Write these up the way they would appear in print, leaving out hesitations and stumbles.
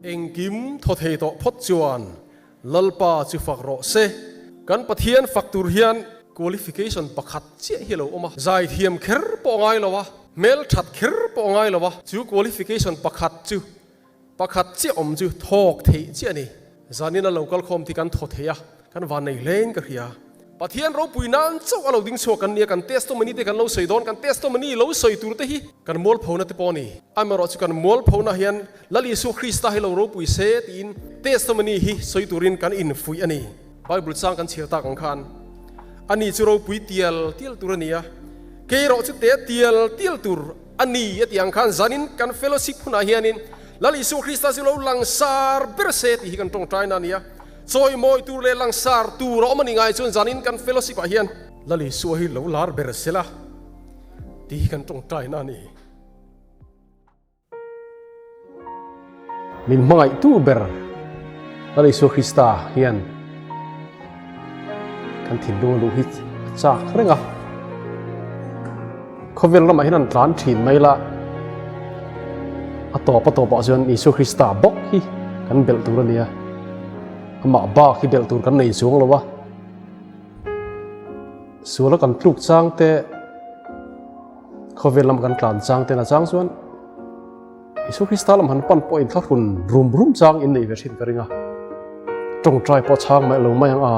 Engkim thaw thei tawh phawt chuan Lalpa chu fak rawh se. Kan Pathian fak tur hian qualification pakhat chiah hi a lo awm a, zaithiam kher pawh a ngai lo a, hmelthat kher pawh a ngai lo a, chu qualification pakhat chu pakhat chiah awm chu thawk theih chiah a ni. Zanin a lo kal khawm tih kan thaw thei a, kan vannei hlein ka hria. Pathian ropui nan chauh a lo ding chhuak kan nia, kan testimony te kan lo sawi dawn, kan testimony lo sawi tur te hi kan mualphona te pawh a ni. Amaherawhchu chu kan mualphona hian Lal Isua Krista hi lo ropui se tiin testimony hi sawi turin kan infuih a ni. Bible chang kan chhiar tak ang khan ani chu ropui tial tial tur a ni a, kei erawh chu te tial tial tur a ni a tih ang khan zanin kan fellowship hunah hianin Lal Isua Krista chu lo langsar ber se tih hi kan tawngtaina a ni a. Chawimawi tur leh langsar tur a awm a ni ngai chuan zanin kan fellowship ah hian Lal Isua hi lo lar ber sela tih hi kan tawngtaina a ni. Min hmangaihtu ber Lal Isua Krista hian kan thinlung a luh hi a chak reng a. Khawvel ramah hian an tlan thin mai la, a tawp a tawpah chuan Isua Krista bawk hi kan belh tur a ni a, amah bak hi belh tur kan nei chuang lo a, suala kan tluk chang te, khawvel lama kan tlan chang te na chang chuan Isua Krista lam han pan pawh inthlahrun rum rum chang in nei ve thin ka ring a, tawngtai pawh chang mai lo mai ang a.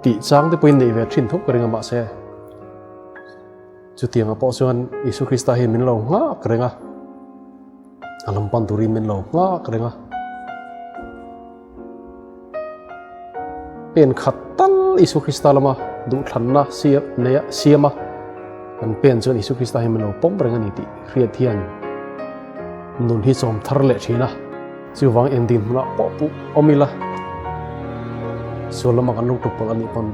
Tih chang te pawhin neih ve thin thawk ka ring a mahse chutiangah pawh chuan Isua Krista hi min lo nghak reng a, a lam pan turin min lo nghak reng a. Pen khat tal Isua Krista lama duhthlanna neia siama kan pen chuan Isua Krista hi min lo pawm reng a ni tih hriat hian nun hi chawm thar leh thin a. Chuvang eng dinhmunah pawh puh awm ila, sual lama kan lungtuk pawlh a nih pawn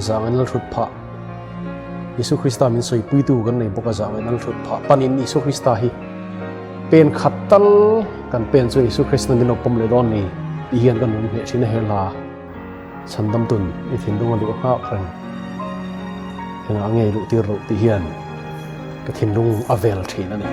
zah ngaihna hrut phah Isua Krista min sawipuitu kan nei bawk a, zah ngaihna hrut phah panin Isua Krista hi pen khat tal kan pen chuan Isua Krista min lo pawm leh dawn ni tih hian kan rawn hneh thin a, he hla chhandam tun i thinlung a luh nghak reng engah nge luh tir loh tih hian ka thinlung a vel thin a ni.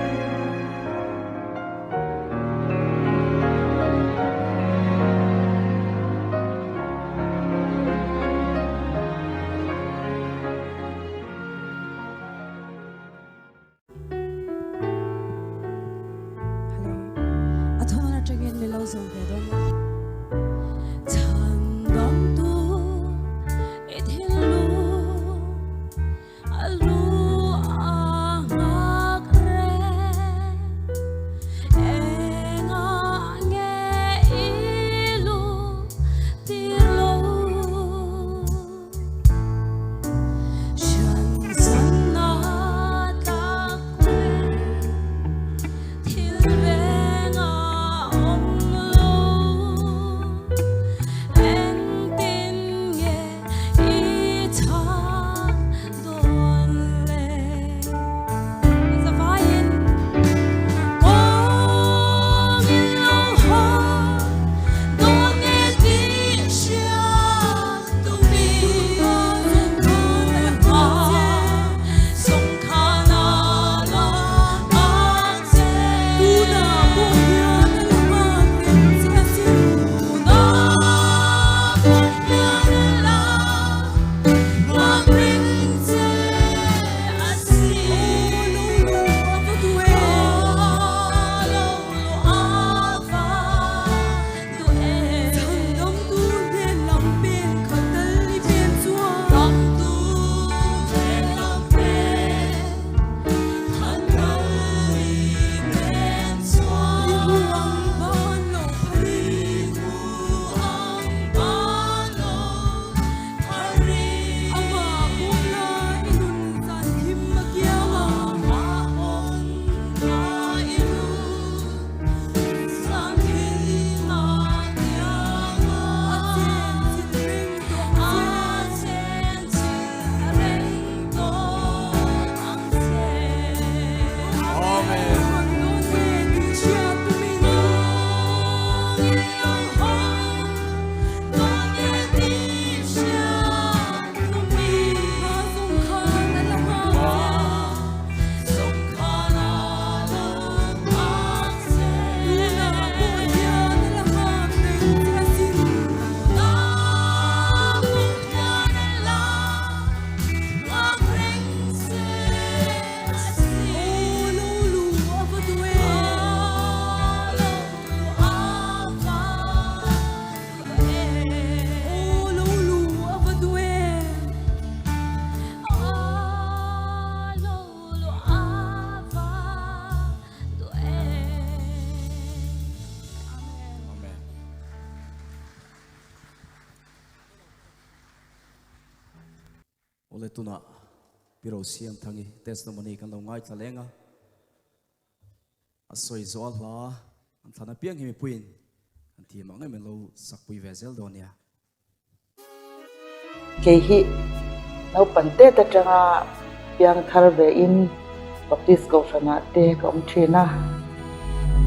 Awle tunah Pi Rosiamthangi testimony kan lo ngaithla leng a, a sawi zawh a hla an thlan apiang hi mipuiin an thiam ang em an lo sakpui ve zel dawn nia. Kei hi naupang tet atanga piang thar ve in Baptist Kohhranah te ka awm thin a,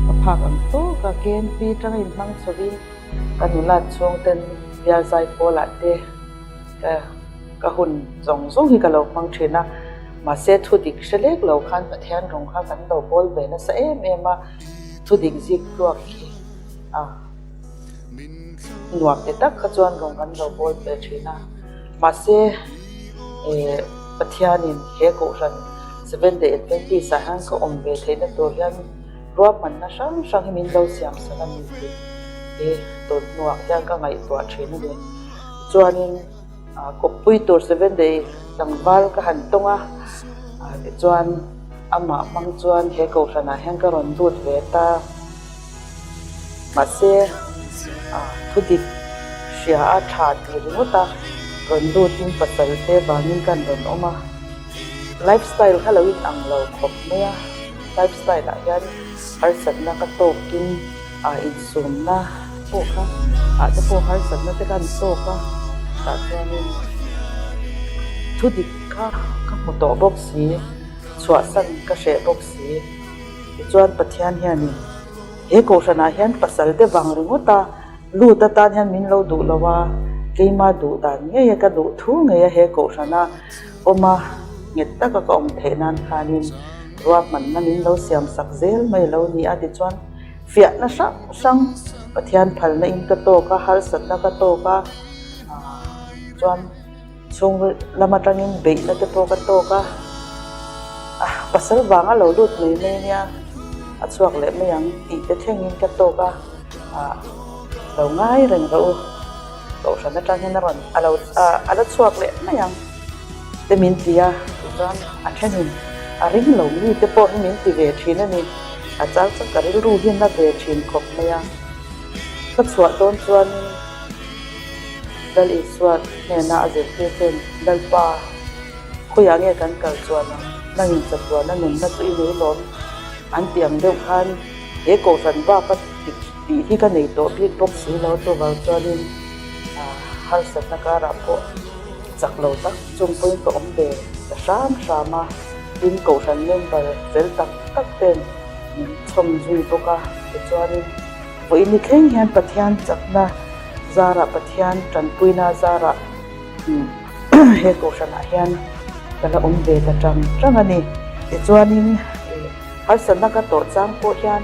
ka phak ang tawk a KNP atanga inhmang chhovin ka nulat chhung ten bial zai pawlah te ka ka hun zawng zawng hi ka lo hmang thin a, mahse thu dik hre lek lo khan Pathian rawng kha kan lo bawl ve nasa em em a, thu dik zik tluak hi a. Nuam ti tak kha chuan rawng kan lo bawl ve thin a, mahse eh Pathianin he Kohhran Seventh Day Adventist ah hian ka awm ve theihna tur hian ruahmanna hrang hrang hi min lo siam sak a ni tih hi tun hnuah hian ka ngaihtuah thin a ni. Chuanin kawppui tur Seventh Day tlangval ka han tawng a, tichuan amah hmang chuan he Kohhranah hian ka rawn lut ve ta. Mahse, thu dik hria a tha tih ringawt a, rawn lutin pasal te vangin kan rawn awm a. Life style kha lo in ang lo khawp mai a, life style ah hian harsatna ka tawkin insumna pawh kha ah te pawh harsatna te khan tawk a, tah chuanin thu dik kha ka hmu tawh bawk si, chhuahsan ka hreh bawk si. Tichuan Pathian hianin he kohhranah hian pasal te vang ringawt a, lut atan hian min lo duh lo a, keima duh dan ngei a ka duh thu ngei a he kohhrana awm a, nghet taka ka awm theih nan khanin ruahmanna min lo siam sak zel mai lo ni a. Tichuan fiahna hrang hrang Pathian phalna in ka tawk a, harsatna ka tawk a, chuan. Chhung lam atangin beihna te pawh ka tawk a, pasal vanga lo lut mai mai ania, a chhuak leh mai ang tih te thlengin ka tawk a, lo ngai reng rawh u, Kohhran atang hian a rawn a lo a la chhuak leh mai ang te min ti a, tichuan a thenin a ring lo mi te pawh hi min ti ve thin a ni, a chang chuan ka rilru hi na ve thin khawp mai a, ka chhuah dawn chuanin. Lal Isua hnena a zirtir ten, Lalpa, khawiah nge kan kal chuan ang? Nangin chatuana nunna chu i nei lawm an ti ang deuh khan he kohhran bak a tih hi ka nei tawh bik bawk si lo. Chuvang chuanin harsatna karah pawh chak lo tak chung pawhin ka awm ve ta hram hram a, tin kohhran member fel tak tak ten min chhawm zui bawk a, tichuanin Vawiin ni thleng hian Pathian chakna zarah Pathian tanpuina zarah he kohhranah hian ka la awm ve ta tang tang a ni. Tichuanin harsatna ka tawh chang pawh hian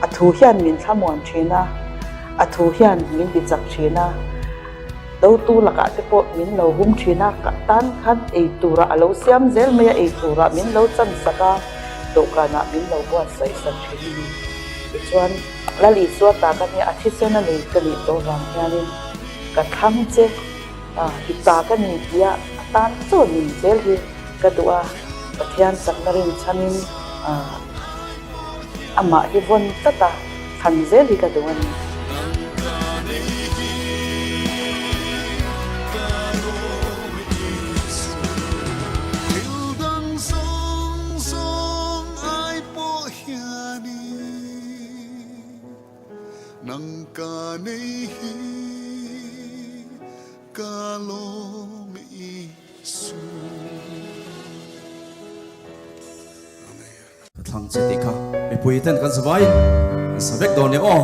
a thu hian min thlamuan thin a, a thu hian min ti chak thin a, dotu lakah te pawh min lo hum thin a, ka tan khan ei turah a lo siam zel mai a, ei turah min lo chansak a, dawhkanah min lo buatsaih sak thin a ni. Tichuan, Lal Isua ta ka nia, a thisen a lei ka nih tawh vang hianin ka thlang che, i ta ka ni tia a tan chaw nin zel hi ka duh a, Pathian chakna rinchhanin amah hi vawn tlat a, thlan zel hi ka duh a ni. Nang ka nei hi ka lawm i su. Amen. Ka thlang che tih kha mipui ten kan zavai kan sa vek dawn nia aw.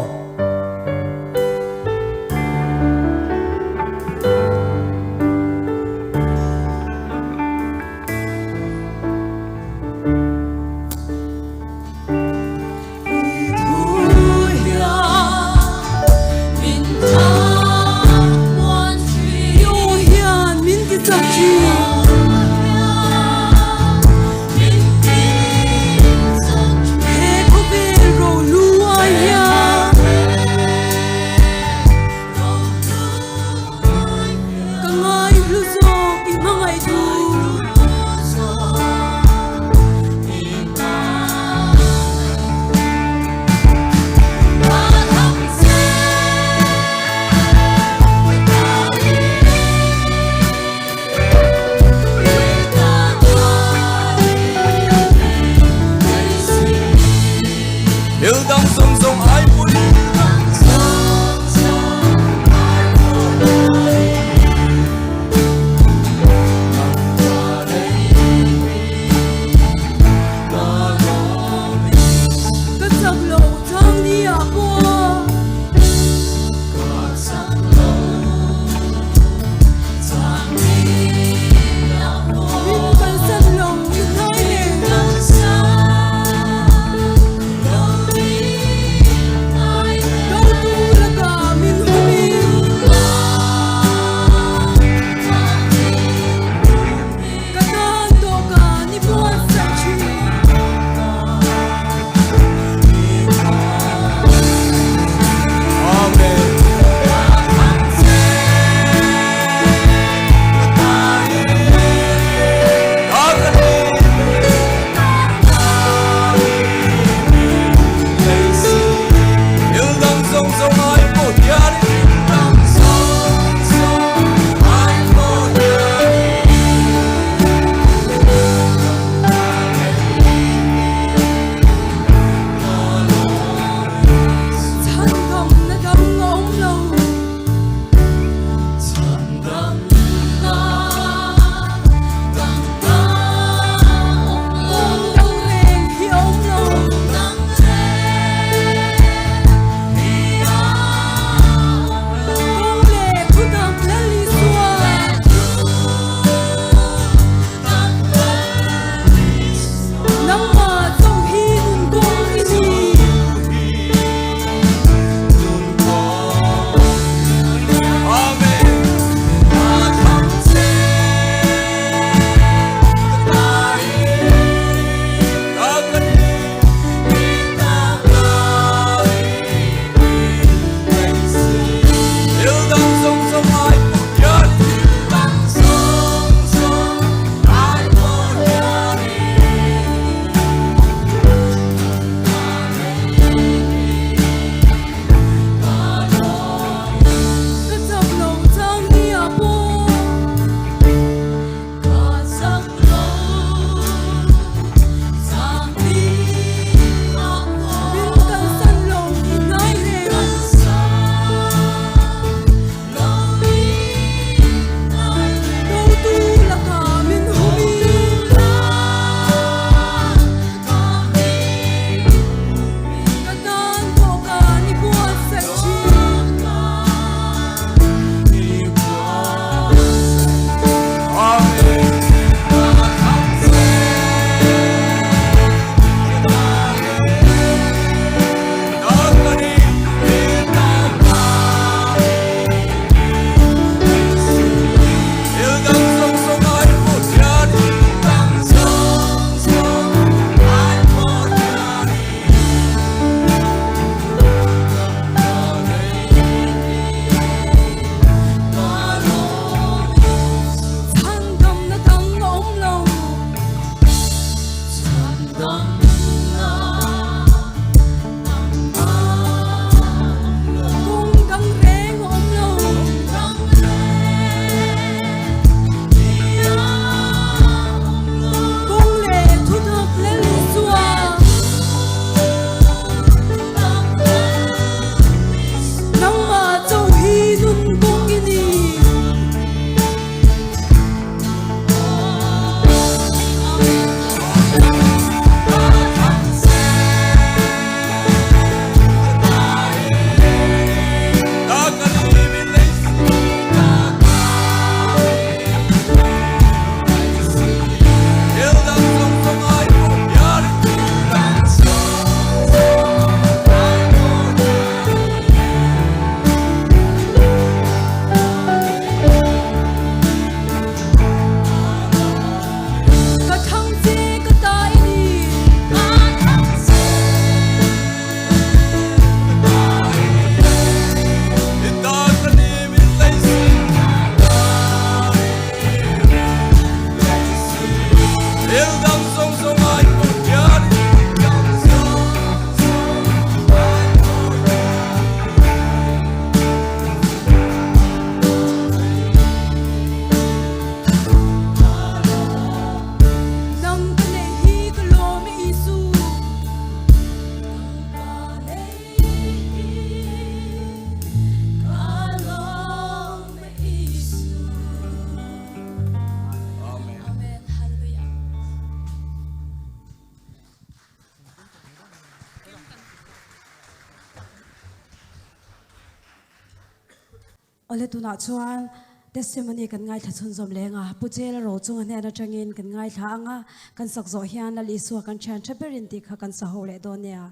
Awle tunah chuan testimony kan ngaithla chhunzawm leng a, Pu Jela Rochunga hnen atangin kan ngaithla ang a, kan sak zawh hian Lal Isua kan thian tha berin tih kha kan sa ho leh dawn nia.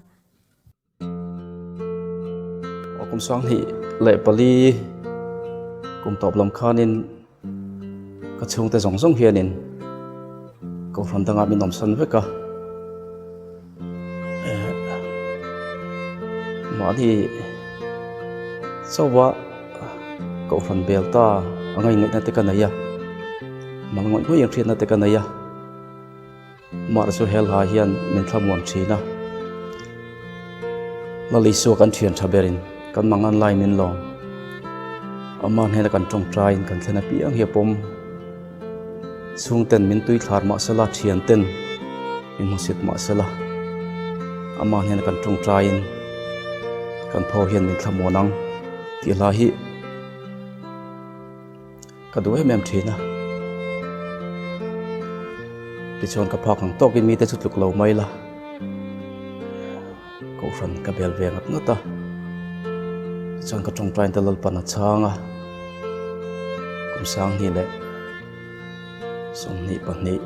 Aw kum 2004 kum tawp lam khanin ka chhungte zawng zawng hianin kohhran dangah min awmsan vek a, mahni chauha kohhran bel ta a ngaingaihna te ka nei a, mal ngawih ngawih ang hriatna te ka nei a. Mar chu helha hian min thlamuan thin a, Lal Isua kan thian tha berin kan mangan lai min lawm. Ama hnena kan tawngtaiin kan thlen apiang hi a pawm. Chhungten min tui thlar mah sela, thianten min hmusit mah sela, ama hnena kan tawngtaiin kan pho hian min thlamuan ang tih hla hi Ka duh em em thin a. Tichuan ka phak ang tawkin mite chu tluk lo mai la. Kohhran ka bel ve ngat ngat a. Tichuan ka tawngtain te Lalpan a chhang a. Kum 20 leh 22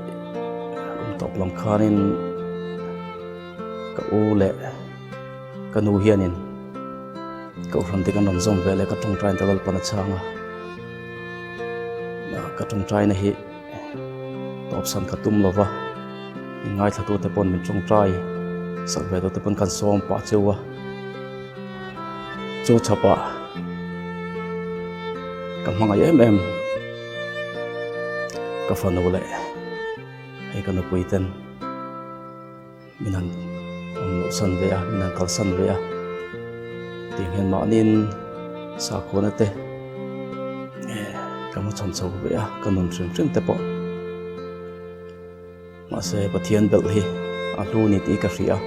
kum tawp lam khanin ka u leh Ka nu hianin Kohhran te kan rawn zawm ve leh ka tawngtaina te Lalpan a chhang a, ka tawngtaina hi tawpsan ka tum lova, min ngaithla te pawn min tawngtai sak ve tute pawn kan sawm pah cheu a, chu chhapah ka hmangaih em em ka fanu leh hei ka nupui ten. Min han awm loh san ve a, min han kalsan ve a, tih hian mahniin sakhuana te ka hmu chhan chho ve a, ka nun hrim hrim te pawh. Mahse Pathian belh hi a hlu ni tih ka hria a,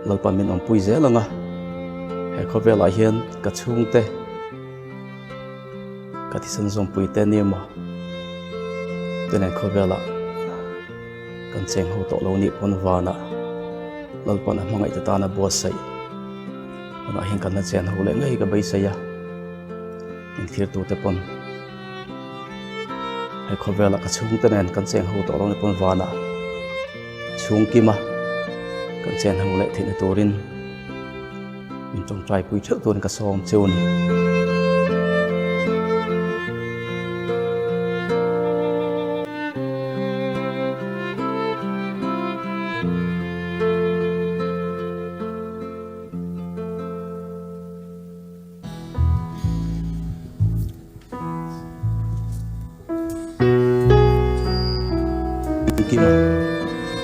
Lalpan min awmpui zel ang a, he khawvelah hian ka chhungte, Ka thisen zawmpui te nia maw? Tunah khawvelah kan cheng ho tawh lo nih pawn vanah Lalpan a hmangaih te tana buatsaih hunah hian kan la chen ho leh ngei ka beisei a, inthirtu te pawn he khawvelah ka chhungte nen kan cheng ho tawh lo nih pawn vanah chhungkima kan chen ho leh theihna turin Min tawngtai pui theuh turin ka sawm cheu a ni. Kima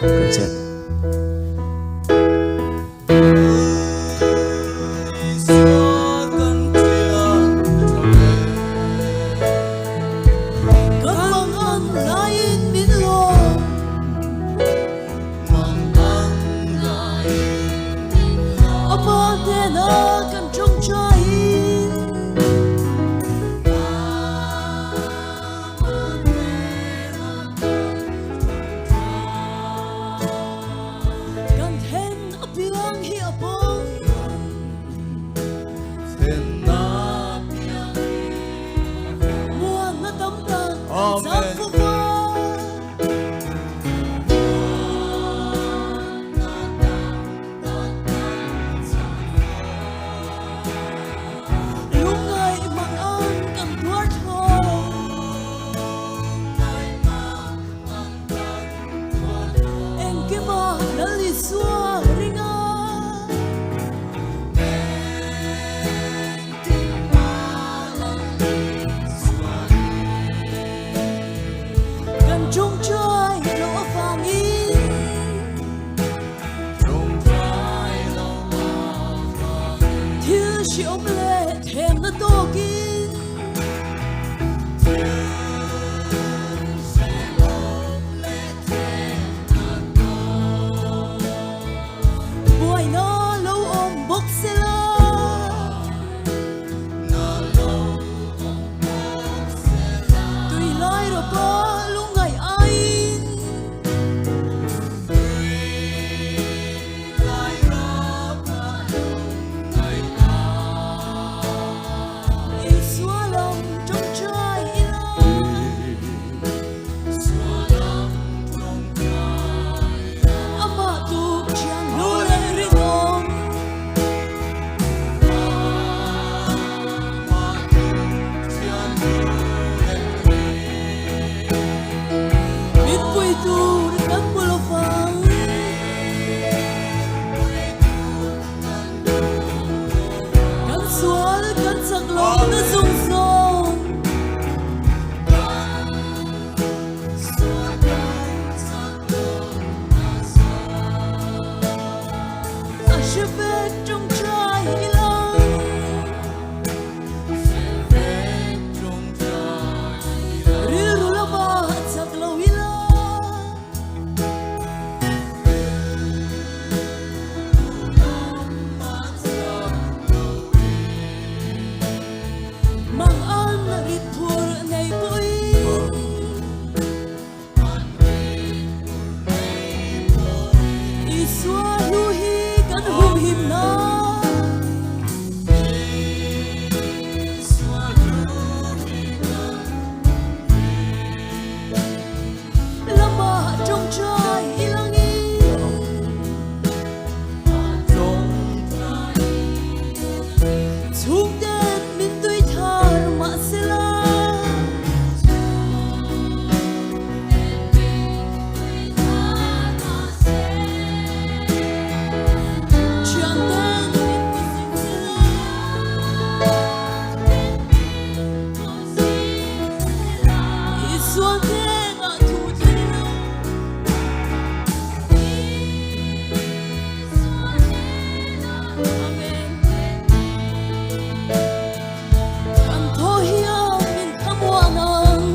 kan chet. Hre vek tawngtai ila. Rilru lama chak lo ila. Mang an rit phur nei pawhin. Isua hlu hi kan humhim na. Lama tawngtai i langin. Chhungten min tui thar mahsela. Kan thaw hian min thlamuan ang.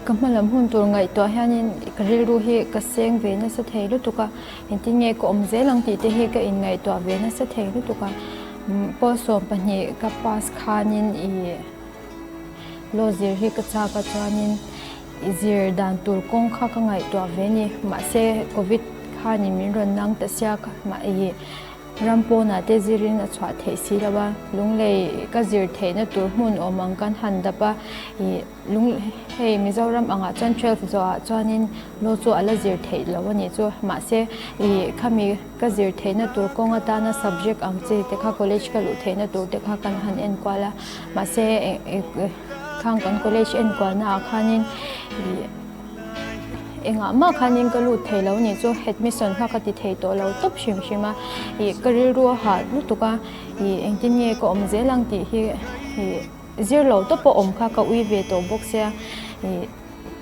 Ka hmalam hun tur ngaihtuah hianin ka rilru hi ka seng ve nasa thei lutuk a, engtin nge ka awm zel ang tih te hi ka inngaihtuah ve nasa thei lutuk a. Pawl 12 ka pass khanin ih law zir hi ka chak a chuanin i zir dan tur kawng kha ka ngaihtuah ve a ni. Mahse covid khanin min rawn nang ta sia ka mah ih ram pawnah te zirin a chhuah theih si lo a, lunglei ka zir theihna tur hmun awm ang kan han dap a, ih lung hei Mizoram angah chuan 12 zawhah chuanin law chu a la zir theih lo a nih chu. Mahse ih khami ka zir theihna tur kawng atana subject ang chi te kha college ka luh theihna tur te kha kan han enkual a, mahse khang kan college enkualna ah khanin ih engah mah khanin ka lut thei lo nih chu admission kha ka ti thei tawh lo tawp hrim hrim a ih ka rilru a hah lutuk a ih engtin nge ka awm zel ang tih hi ih zir lo tawp a awm kha ka ui ve tawh bawk sia ih.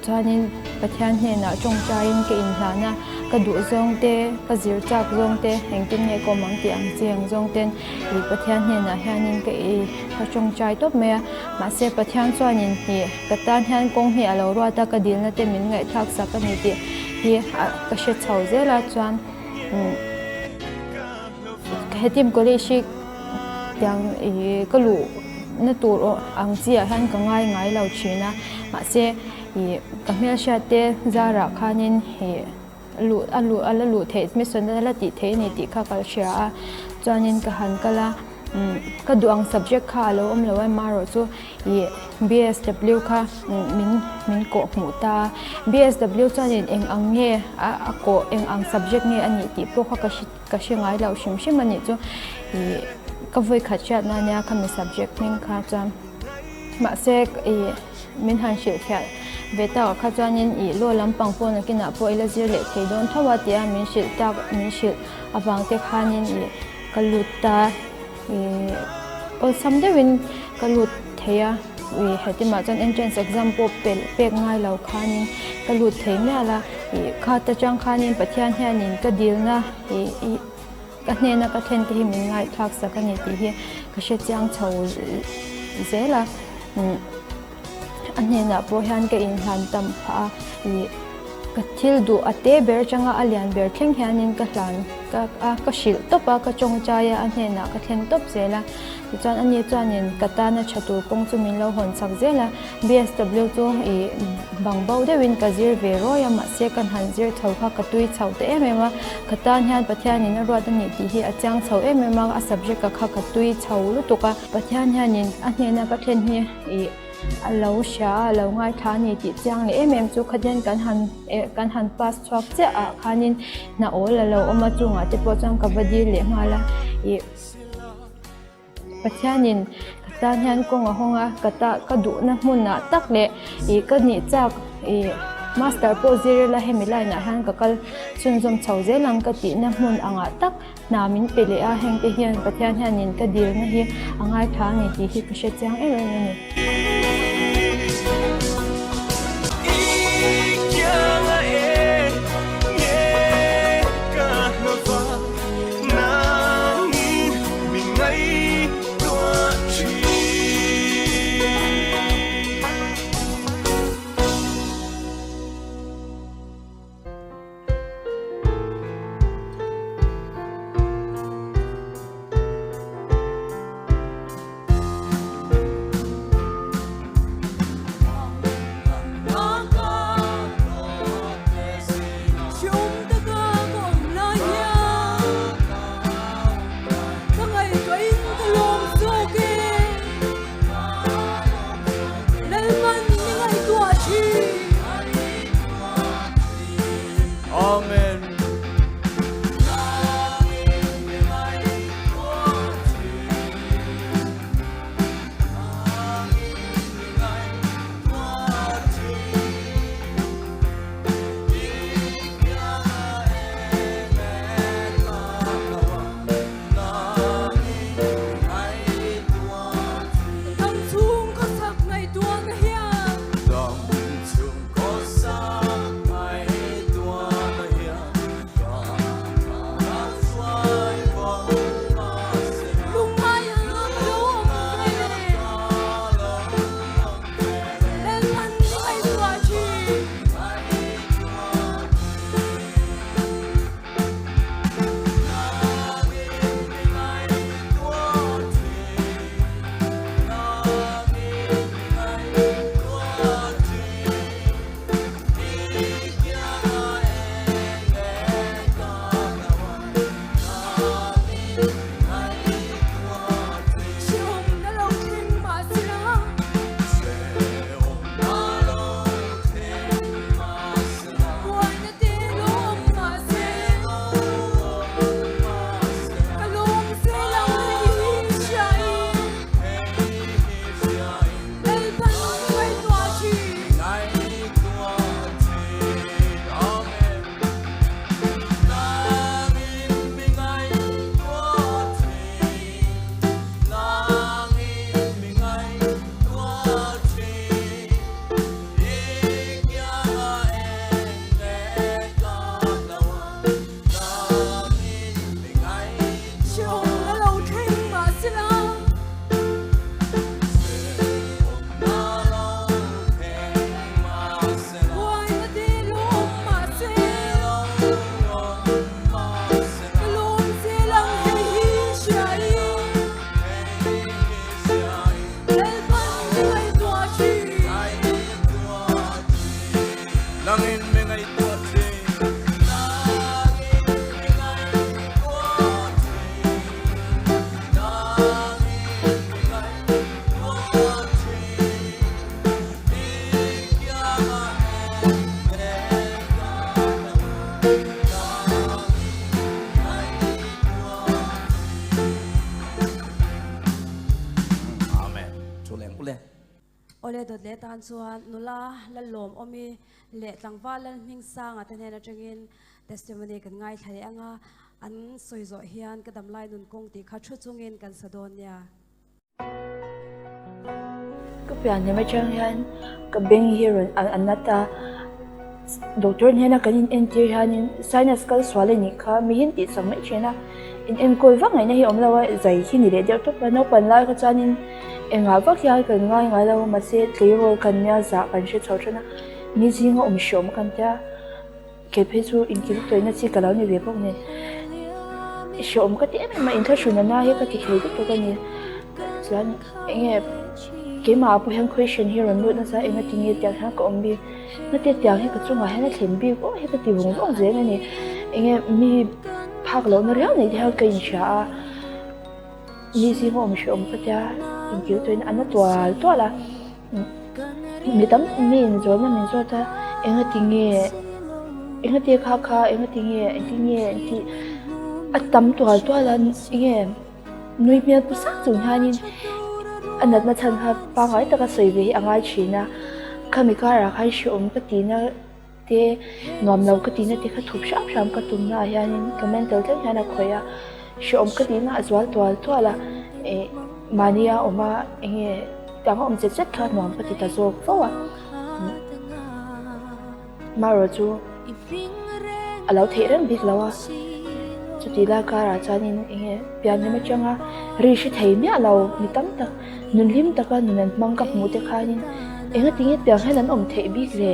Chuanin Pathian hnenah tawngtaiin ka inhlan a, ka duh zawng te, ka zir chak zawng te, engtin nge ka awm ang tih ang chi ang zawng ten ih Pathian hnenah hianin ka ih ka tawngtai tawp mai a. Mahse Pathian chuanin ih ka tan hian kawng hi a lo ruat a, ka dilna te min ngaihthlak sak a ni tih hi ka hre chho zel a. Chuan hetim college hi tiang ih ka luh na tur ang chi ah hian ka ngai ngai lo thin a mahse ih ka hmelhriat te zarah khanin ih luh a luh a la luh theih mission a la tih theih a ni tih kha ka hria a chuanin ka han kal a ka duh ang subject kha a lo awm lo a amaherawh chu ih B_S_W kha min min kawh hmuh ta a B_S_W chuanin eng ang nge a kawh eng ang subject nge a nih tih pawh kha ka hre. Ka hre ngai loh hrim hrim a nih chu ih ka vawi khat hriat na nia khami subject hming kha chuan mahse ih min han hrilh thiah ve tak ah kha chuanin ih law lampang pawh nakinah pawh ila zir leh thei dawn tho a tia min hrilh tak min hrilh avang te khanin ih ka lut ta ih awlsam deuhin ka lut thei a ih hetimah chuan entrance exam pawh pelh pek ngai lo khanin ka lut thei mial a ih khat atang khanin Pathian hianin ka dilna ih ih ka hnena ka thlen te hi min ngaihthlak sak a ni tih hi ka hre chiang chho zel a a hnenah pawh hian ka inhlan tam phah a ih ka thil duh a te ber atanga a lian ber thleng hianin ka hlan ka a ka hrilh tawp a ka tawngtai a a hnenah ka thlen tawp zel a tichuan ani chuanin ka tana tha tur kawng chu min lo hawn chak zel a B_S_W chu ih bang bo deuhin ka zir ve rawi a mahse kan han zir chho kha ka tui chho ta em em a ka tan hian Pathianin a ruat a nih tih hi a chiang chho em em a a subject ah kha ka tui chho lutuk a Pathian hianin a hnena ka thlen hi ih a lo hria a, a lo ngaithla a ni tih chiang leh em em chu khatian kan han eh kan han pass chhuak chiah ah khanin hna awl a lo awm a chungah te pawh chuan ka va dil leh nghal a ih Pathianin ka tan hian kawng a hawng a ka ta ka duhna hmunah tak leh ih ka nih chak ih master pawh zir ila hemi line ah hian ka kal chhunzawm chho zel ang ka tihna hmun angah tak Hna min pe leh a, hengte hian Pathian hianin ka dilna hi a ngaithla a ni tih hi ka hre chiang em em a ni. Nangin mi ngaihtuah thin. Nangin mi ngaihtuah thin. Nangin mi ngaihtuah thin. I kiangah en ka lo. Nangin ngaihtuah thin. Amen. Thu leng ule. Awle dawt leh tan chuan nula Lallawmawmi leh tlangval Lalhmingsanga te hnen atangin testimony kan ngaithla leh anga an sawi zawh hian ka damlai nun kawng tih kha thu chungin kan sa dawn nia. Ka pian hnem atang hian ka beng hi rawn a nat a, doctor hnena kan in entir hianin sinus kal sual a nih kha mihin tih sak mai thin a, in enkawl vak ngaihna hi a awm lo a, zai hi ni leh deuh tawp a, naupan lai kha chuanin engah vak hian kan ngai ngai lo a, mahse tleirawl kan nia zah kan hre chho thin a, ni zinga awm hreawm kan tia. Kei phei chu inkil tawihna chi ka lo ni ve bawk nen hrehawm ka ti em em a, inthlahrun a na hi ka ti thei lutuk a ni. Chuan enge keimah ah pawh hian question hi rawn lut nasa enga tinge tiang hian ka awm bik, ngate tiang hi ka chungah hian a thlen bik aw hi ka ti vawng vawng zel a ni. Enge mi phak lohna riau nei te hian ka inhria a, mi zinga awm hrehawm ka tia inkil tawihna a na tual tual a. Mi tam mi in zawhna min zawt a, enga ti nge enga ti kha kha enga ti nge engtin nge tih a tam tual tual a enge nui hmel pu sak chung hianin a natna chhan kha pangngai taka sawi ve hi a ngai thin a, khami karah khan hrehawm ka tihna te nuam lo ka tihna te kha thup hram hram ka tumna ah hianin ka mental thleng hian a khawih a, hrehawm ka tihna a zual tual tual a, ih mahnia awm a enge tiang a awm chet chet kha nuam ka ti ta zawk fo a, marawh chu a lo theih reng bik lo a, chutih lai karah chuanin enge pianhnem atanga ri hre thei miah lo mi tam tak. Nun hlim taka nun an hmang ka hmuh te khanin enga tinge tiang hian an awm theih bik le?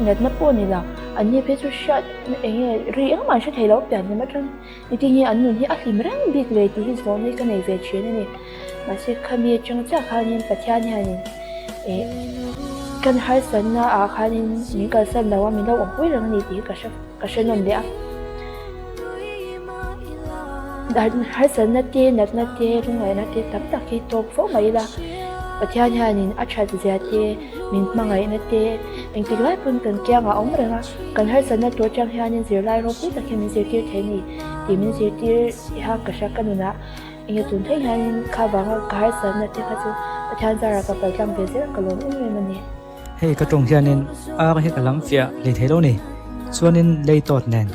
Natna pawh ni lo, an ni phei chu hriat enge ri engmah an hre thei lo pian hlim atang engtin nge an nun hi a hlim reng bik le tih hi zawhna hi ka nei ve thin a ni. Mahse khami atang chiah khanin Pathian hianin eh kan harsatna ah khanin min kalsan lo a min lo awmpui reng a ni tih hi ka hre ka hre nawn leh a. Harsatna te, natna te, lungngaihna te tam tak hi tawk fo mai ila, Pathian hianin a that zia te, min hmangaihna te, engtik lai pawn kan kiangah a awm reng a, kan harsatna tur atang hianin zirlai ropui tak hi min zirtir thei a ni tih min zirtir ha ka hria ka nunah enge tun thleng hianin kha vanga ka harsatna te kha chu Pathian zarah ka paltlang ve zel ka lawm em em a ni. Hei ka tawng hianin ar hi ka lam fiah hlei thei lo ni. Chuanin lei tawt nen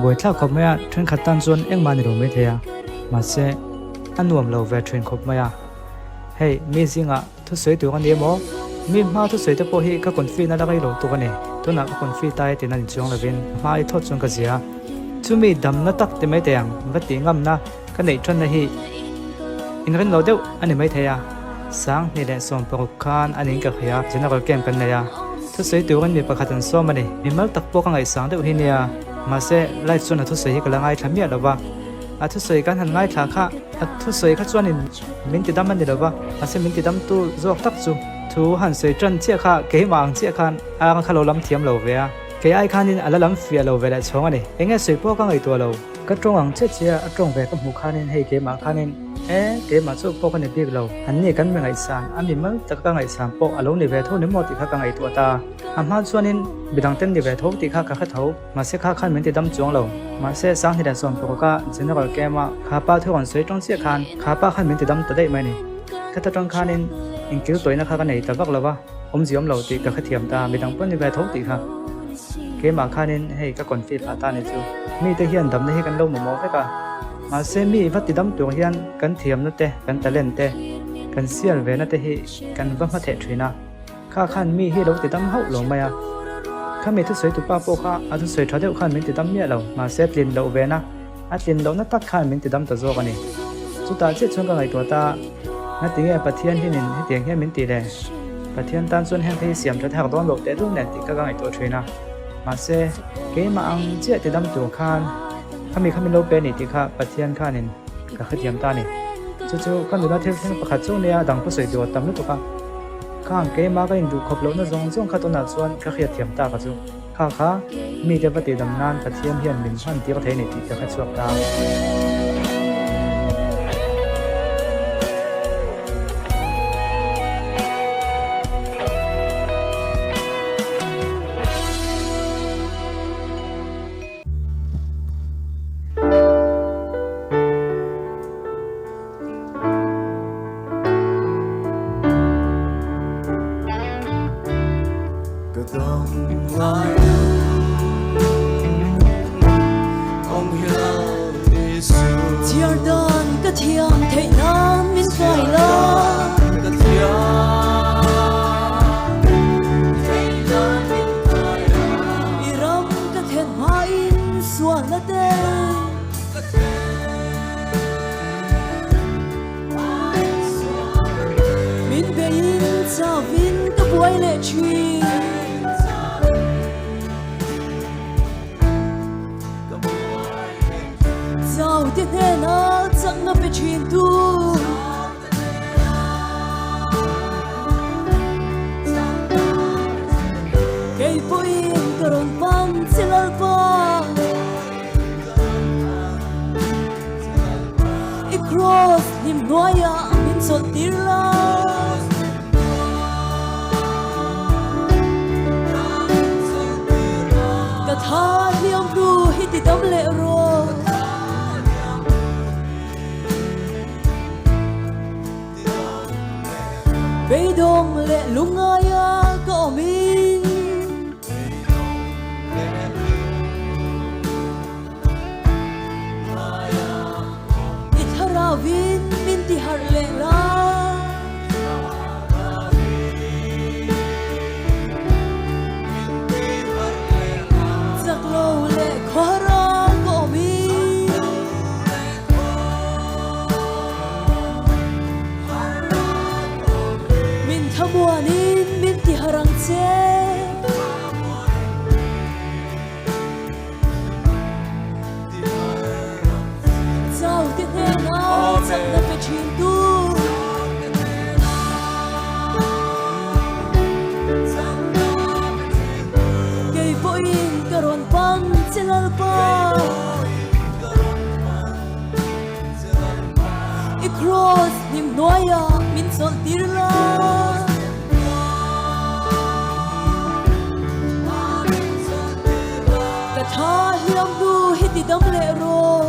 buaithlak khawp mai a, thenkhat tan chuan engmah ni lo mai thei a, mahse a nuam lo ve thin khawp mai a. Hei mi zingah thusawi tur a ni emaw, mi hma thusawi te pawh hi ka confi na la rei lo tuk a ni. Tunah ka confi ta e tiin a inchuang lovin hma i thawt chuan ka zia. Chumi damna tak ti mai thei ang va tih ngamna ka neih thanna hi inrin lo deuh a ni mai thei a. Sanghnih leh 16 khan a ning ka hria, General Camp kan nei a, thusawi turin mi pakhat an sawm a ni. Mimal tak pawh ka ngaihsang deuh hi nia, mahse live chuan a thusawi hi ka la ngaithla miah lo va, a thusawi kan han ngaithla kha a thusawi kha chuanin min ti dam a ni lo va, mahse min ti damtu zawk tak chu thu han sawi tan chiah kha keimah ang chiah khan a ang kha lo lam thiam lo ve a, kei ai khanin a la lam fiah lo ve leh chhawng a ni. Enge sawi pawh ka ngaihtuah lo. Ka tawng ang chiah chiah a tawng ve ka hmuh khanin hei keimah khanin E, keimah chu pawh ka ni bik lo. An ni kan mi ngaihsan, a mi mal taka ka ngaihsan pawh a lo ni ve tho ni maw tih kha ka ngaihtuah ta. A hma chuanin midang ten ni ve tho tih kha ka hre tho. Mahse kha khan min ti dam chuang lo. Mahse Sanghni leh Sawmparuk-a General Camp-a kha pa thu rawn sawi tawng chiah khan kha pa khan min ti dam ta daih mai a ni. Khata tang khanin inkil tawihna kha ka nei ta vak lo va, awmzia awm lo tih ka hrethiam ta, midang pawh ni ve tho tih kha. Keimah khanin hei ka confi phah ta ni chu. Mite hian damna hi kan lo mamawh vek a. Mahse mi va ti dam tur hian kan thiamna te, kan talent te, kan sial vena te hi kan va hma theh thin a. Kha khan mi hi lo ti dam hauh lo mai a. Kha mi thusawi tupa pawh kha a thusawi tha deuh khan min ti dam miah lo. Mahse tlin loh vena, a tlin lohna tak khan min ti dam ta zawk a ni. Chutah chiah chuan ka ngaihtuah ta, Ngatinge Pathian hinin hetiang hian min ti le? Pathian tan chuan heng te hi siam that hak dawn loh teh dul nen tih kha ka ngaihtuah thin a. Mahse keimah ang chiah ti dam tur khan, Khami kha min lo pe ni tih kha Pathian khanin ka hrethiam ta a ni. Chu chu ka nuna thil thleng pakhat chu nia dang pu sawi tur a tam lutuk a. Khang keimah ka induh khawp lohna zawng zawng kha tunah chuan ka hriatthiam ta ka chu. Kha kha, mite va tihdam nan Pathian hian min hman tir thei a ni tih ka hre chhuak ta. Chhiar dan ka thiam theih nan min kai la. I ram ka then hmain sualna te. Min beiin chauhin ka buai leh thin. Chau te hnenah chakna pe thin tu. Kei pawhin ka rawn pan che Lalpa. I cross hlim hnuaiah min chawlh tir la. Ka tha hliam hnu hi ti dam leh rawh. Beidawng leh lungaia ka awm in. I thlarauin min ti harh leh la. Chak lo leh khawhara ka awm in. Min thamuanin min ti harh ang che. Chau te hnenah chakna pe thin tu. Kei pawhin ka rawn pan che Lalpa. I cross hnim hnuaiah min chawlh tir la. Ka tha hliam hnu hi ti dam leh rawh.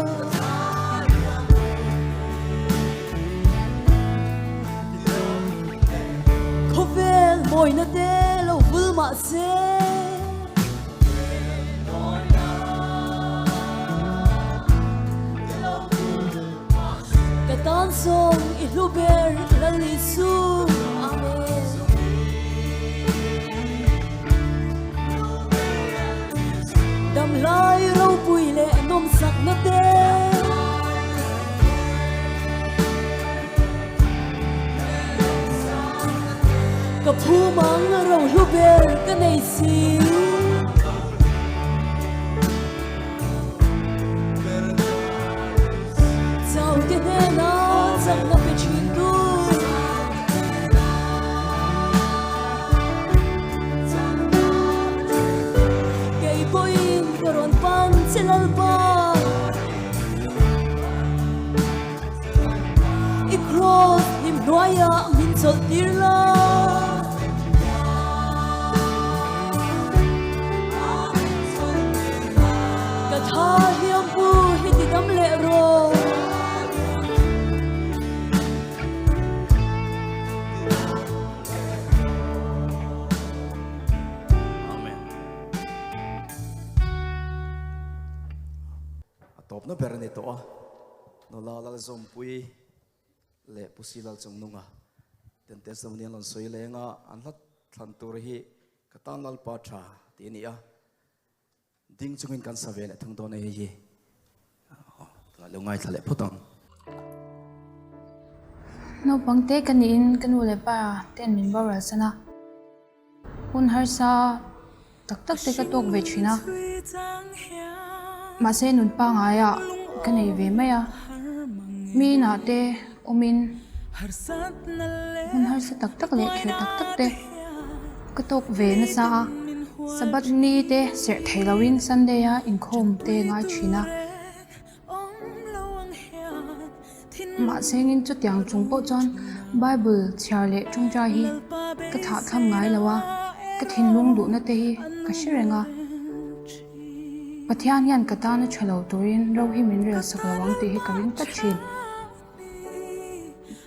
Khawvel mawina te lo vul mah se. Ka tan zawng i hlu ber Lal Isu. Amen. Damlai ropui leh nawmsakna te. Ka phu mang ro hlu ber ka nei si. Chau te hnena chakna pe thin tu. Kei pawhin ka rawn pan che Lalpa. I cross hnim hnuaiah min chawlh tir la. Ka tha hliam pu hi ti dam leh rawh. Amen. A tawpna ber a ni tawh a. Nula Lalzawmpui leh Pu Si Lalchungnunga ten testimony an rawn sawi leng a, an hla thlan tur hi ka tan Lalpa tha tih a ni a. Ding chungin kan sa ve leh thung dawn a hei hi. Tunah lo ngaithla leh phawt ang. Naupang te ka niin ka nu leh pa ten min boral san a. Hun harsa tak tak te ka tawk ve thin a. Mahse nun pangaiah ka nei ve mai a. Mi inah te awmin hun harsa tak tak leh kher tak tak te ka tawk ve nasa a. Sabbath ni te serh thei loin Sunday a inkhawm te ngai thin a. Mahse engin chutiang chung pawh chuan Bible chhiar leh tawngtai hi ka thlah thlam ngai lo a, ka thinlung duhna te hi ka hre reng a. Pathian hian ka tana tha lo turin ro hi min rel sak lo ang tih hi ka ring tlat thin.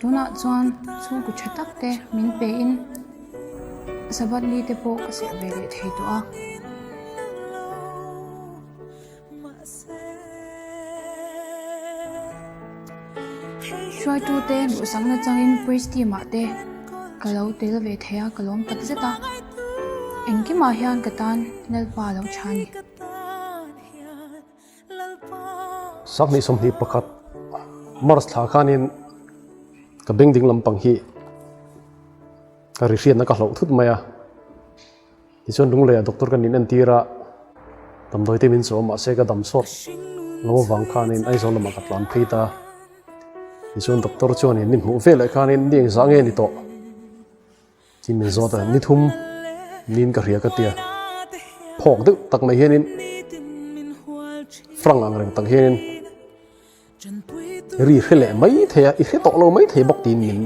Tunah chuan chhungkaw tha tak te min pe in Sabbath ni te pawh ka serh ve leh thei tawh a. Hruaitute duhsakna changin praise team ah te ka lo tel ve thei a, ka lawm tak zet a. Engkimah hian ka tan Lalpa a lo tha a ni. Sanghnih 21 March thla khanin ka beng ding lampang hi ka ri hriatna ka hloh thut mai a. Tichuan Lungleiah doctor kan inentir a, damdawi te min chawm mahse ka dam sawt lo avang khanin Aizawl lamah ka tlan phei ta. Tichuan doctor chuanin min hmuh veleh khanin ni engzah nge ni tawh tih min zawt a, ni thum niin ka hria ka tia. Phawk deuh tak mai hianin frank ang reng tak hianin ri hre leh mai thei a, i hre tawh lo mai thei bawk tiin min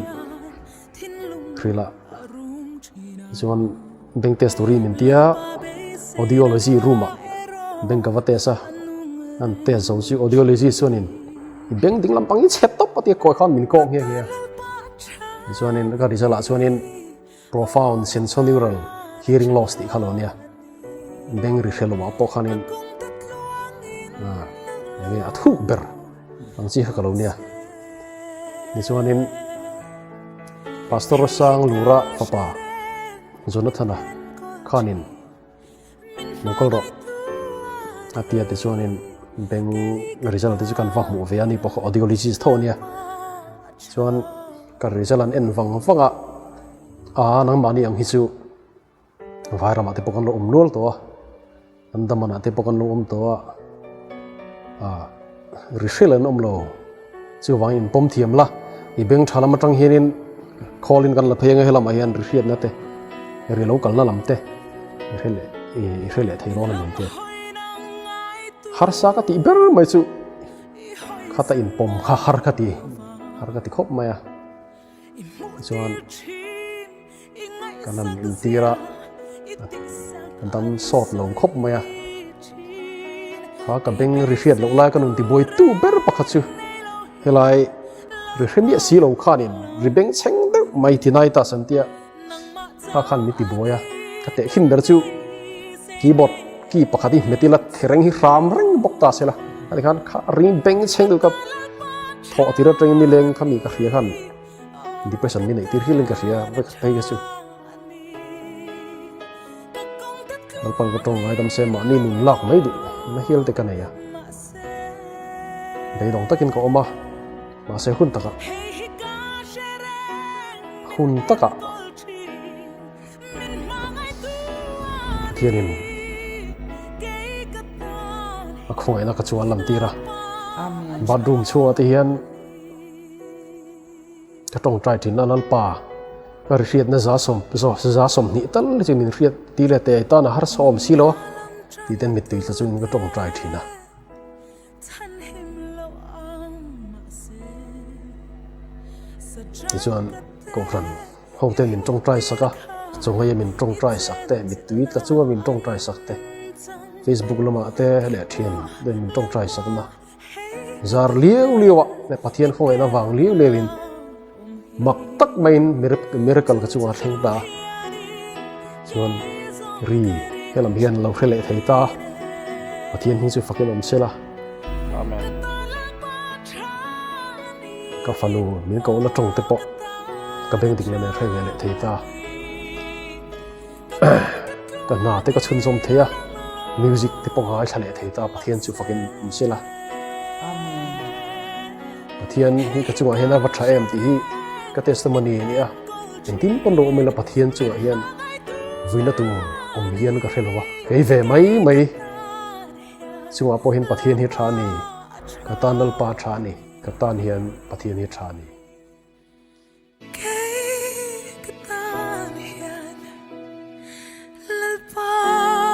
hrilh a. Chuan bank test turin min ti a, audiology room ah bank ka va test a, an test zo chu audiology chuanin i bank ding lampang hi chhe tawp a tia kawi khan min kawk nghe nghe a. Tichuanin ka result ah chuanin profound sensorineural hearing loss tih kha lo nia beng ri hre lo ah pawh khanin enge a thuk ber ang chi kha ka lo nia tichuanin pastor sang lura fapa Jonathana khanin lo kal rawh a tia tichuanin beng result te chu kan va hmuh ve a ni pawh kha audiologist tho ania chuan ka result an en vang vang a a nangmahni ang hi chu vai ramah te pawh kan lo awm nual tawh a Andaman ah te pawh kan lo awm tawh a a ri hrel an awm lo chuvangin in pawm thiam la i beng tha lam atang hianin call in kan la phei anga helamah hian ri hriatna te ri lo kalna lam te i hre leh i hre leh thei dawn a ni te harsa ka tih ber mai chu khata in pawm kha har ka ti har ka ti khawp mai a chuan Kan han intir a, ka dam sawt lo khawp mai a. Kha ka beng ri hriat loh lai ka nun tibuai tu ber pakhat chu helai ri hre miah si lo khanin ri beng chheng deuh mai tinnitus an tia kha khan mi tibuai a. Ka tehkhin ber chu keyboard key pakhat hi hmet ila thereng hi hram reng bawk ta se la ani khan kha ring beng chheng deuh ka thawh tir atangin nileng kha mi ka hria khan. Depression mi neih tir hial in ka hria vek phei kha chu. Lalpan ka tawng ngaidam se mahni nun lak mai duh na hial te ka nei a. Beidawng takin ka awm a, mahse hun takah hun takah Pathianin a khawngaihna ka chu a lantir a. Bathroom chhungah te hian Ka tawngtai thin a Lalpa, ka ri hriatna za 20 tal chu min hriat ti leh teh tan a harsa awm si lo a tih ten mittui tla chungin ka tawngtai thin a. Tichuan Kohhran ho ten min tawngtai sak a, chawngeia min tawngtai sak te, mittui tla chunga min tawngtai sak te, Facebook lamah te leh thian ten min tawngtai sak na. Zar liau liau ah leh Pathian khawngaihna vang liau liau in mak tak maiin miracle ka chungah a thleng ta a, chuan ri helam hian lo hre leh thei ta a, Pathian hi chu fakin awm sela. Amen. Ka fanu min kohna tawng te pawh ka beng dik leh hre ve leh thei ta. Ka hna te ka chhunzawm thei a, music te pawh ngaithla leh thei ta, Pathian chu fakin awm se la. Pathian hi ka chungah hian a va tha em tih hi ka testimony a ni a, engtin pawn lo awm ila Pathian chungah hian vuina tur awm hian ka hre lo a, kei ve mai mai chungah pawh hian Pathian hi tha a ni, ka tan Lalpa tha a ni, ka tan hian Pathian hi tha a ni. Kei ka tan hian Lalpa.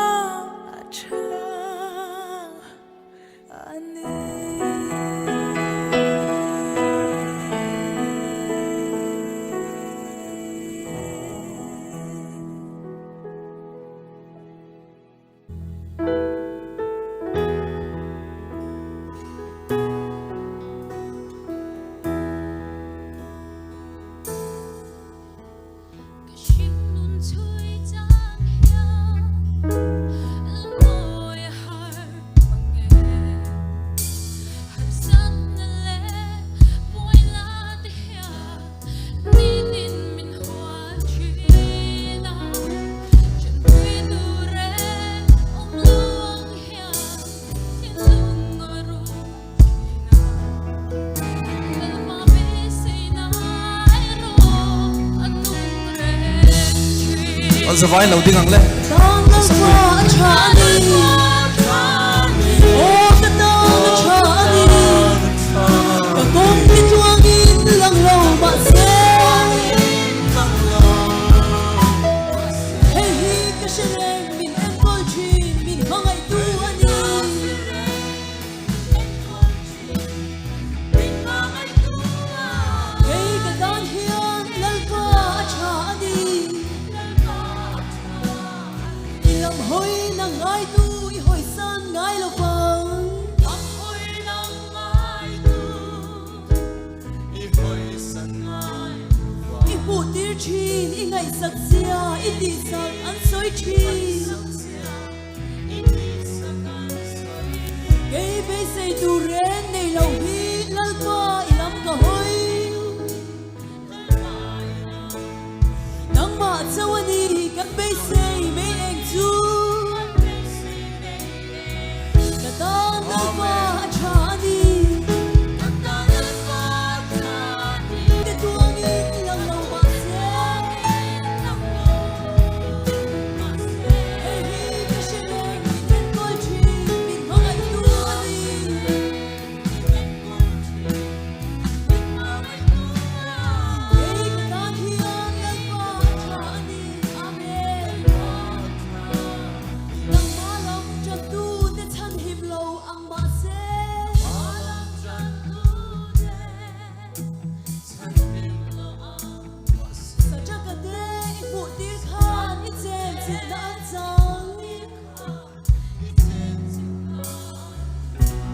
An zavai lo ding ang le. Kei ka tan hian Lalpa a tha a ni. I lam hawi nang ngaitu i hawisan ngai lo vang. Lam hawi nang ngaitu i hawisan ngai lo vang. I hmuh tir thin i ngaihsak zia i tihsak an sawi thin. Kei beisei tur reng nei lo hi Lalpa i lam ka hawi. Nangmah chauh a ni kan beisei mei eng chu. Ka tan Lalpa a tha a ni. Ka tuangin lang lo mahse. Hei hi ka hre reng min enkawl thin min hmangaihtu a ni. Kei ka tan hian Lalpa a tha a ni. Amen. Nangmah lam tantu te chhanhim lo ang mahse. Sataka te i hmuh tir khan i chen chilhna an chang.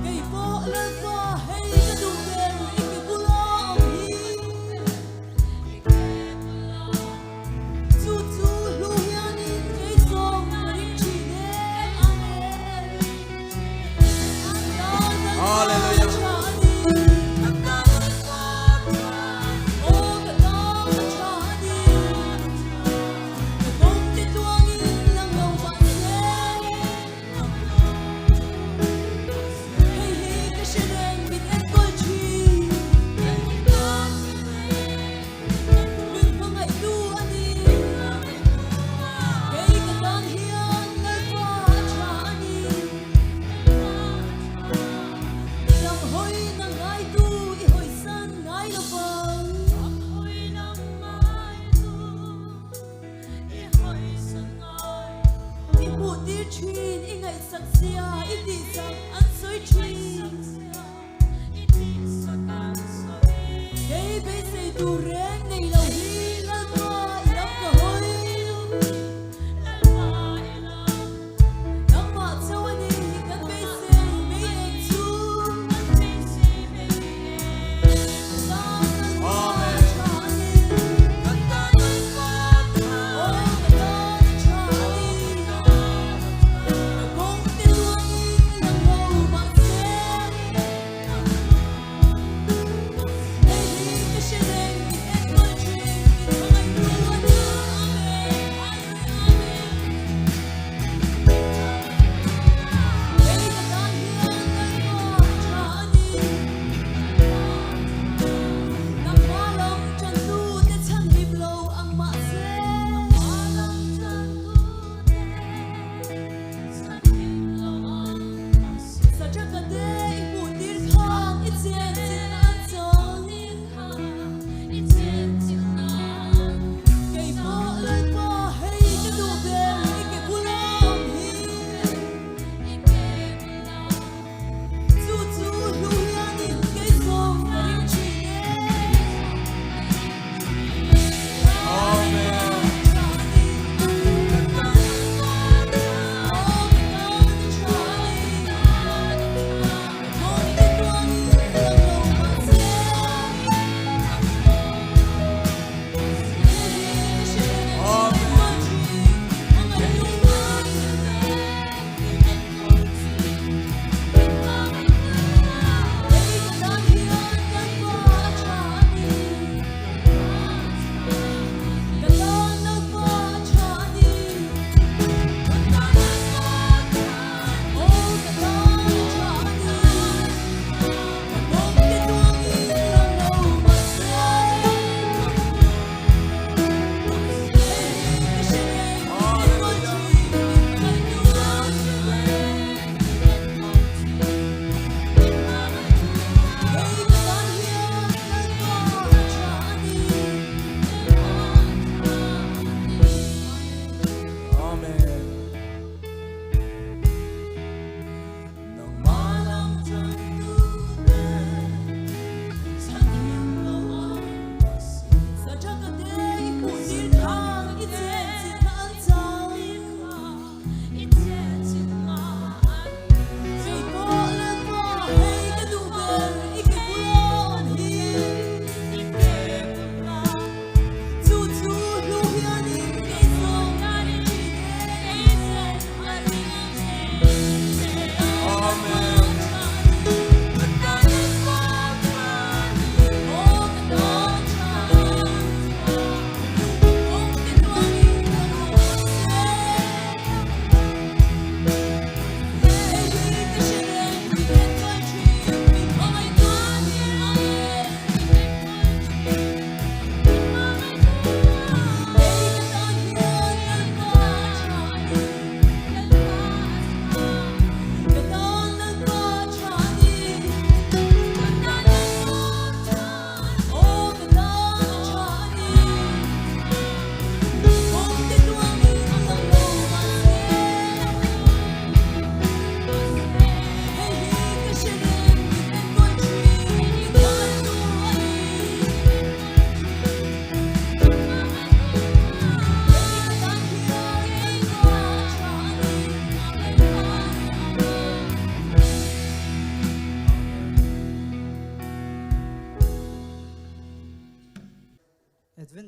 Kei pawh Lalpa hei ka duh ber i ke bula awm hi. Chu chu hlu hianin kei zawng ka ring thin e. Amen. Hallelujah.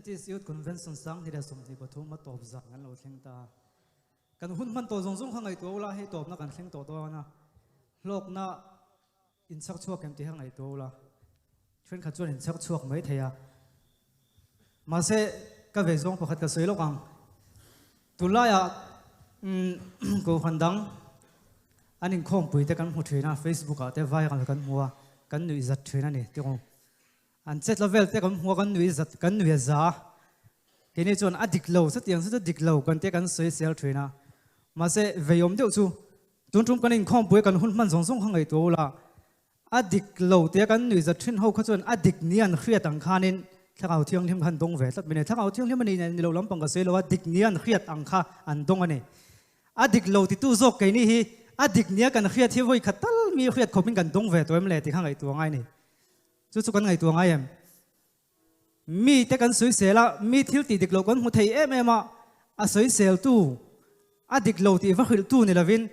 Adventist Youth Convention 2023 a tawp zan kan lo thleng ta. Kan hun hman tawh zawng zawng kha ngaihtuah ula, hei tawpna kan thleng tawh dawn a, hlawkna inchak chhuak em tih kha ngaihtuah ula, thenkhat chuan inchak chhuak mai thei a. Mahse, ka ve zawng pakhat ka sawi lawk ang. Tunlaiah Kohhran dang an inkhawmpui te kan hmu thin a, Facebook ah te viral kan hmu a, kan nuihzat thin a ni tih awm. An chetla vel te kan hmu a, kan nuihzat, kan nuih a za. Keini chuan a dik lo, chutiang chu chu dik lo kan tia kan sawi sel thin a. Mahse, veiawm deuh chu tun tum kan inkhawmpui a kan hun hman zawng zawng kha ngaihtuah ula, A dik lo tia kan nuihzat thin ho kha chuan a dik ni an hriat ang khanin Thlarau Thianghlim kha an dawng ve tlat mai a ni. Thlarau Thianghlim a nih nen ni lo lampang ka sawi lo a, dik ni an hriat ang kha an dawng a ni. A dik lo titu zawk keini hi a dik nia kan hriat hi vawi khat tal mi hriat khawpin kan dawng ve tawh em le tih kha ngaihtuah ngai a ni. Chu chu kan ngaihtuah ngai em? Mite kan sawisel a, mi thil tih dik loh kan hmu thei em em a, a sawiseltu, a dik lo tih va hrilhtu ni lovin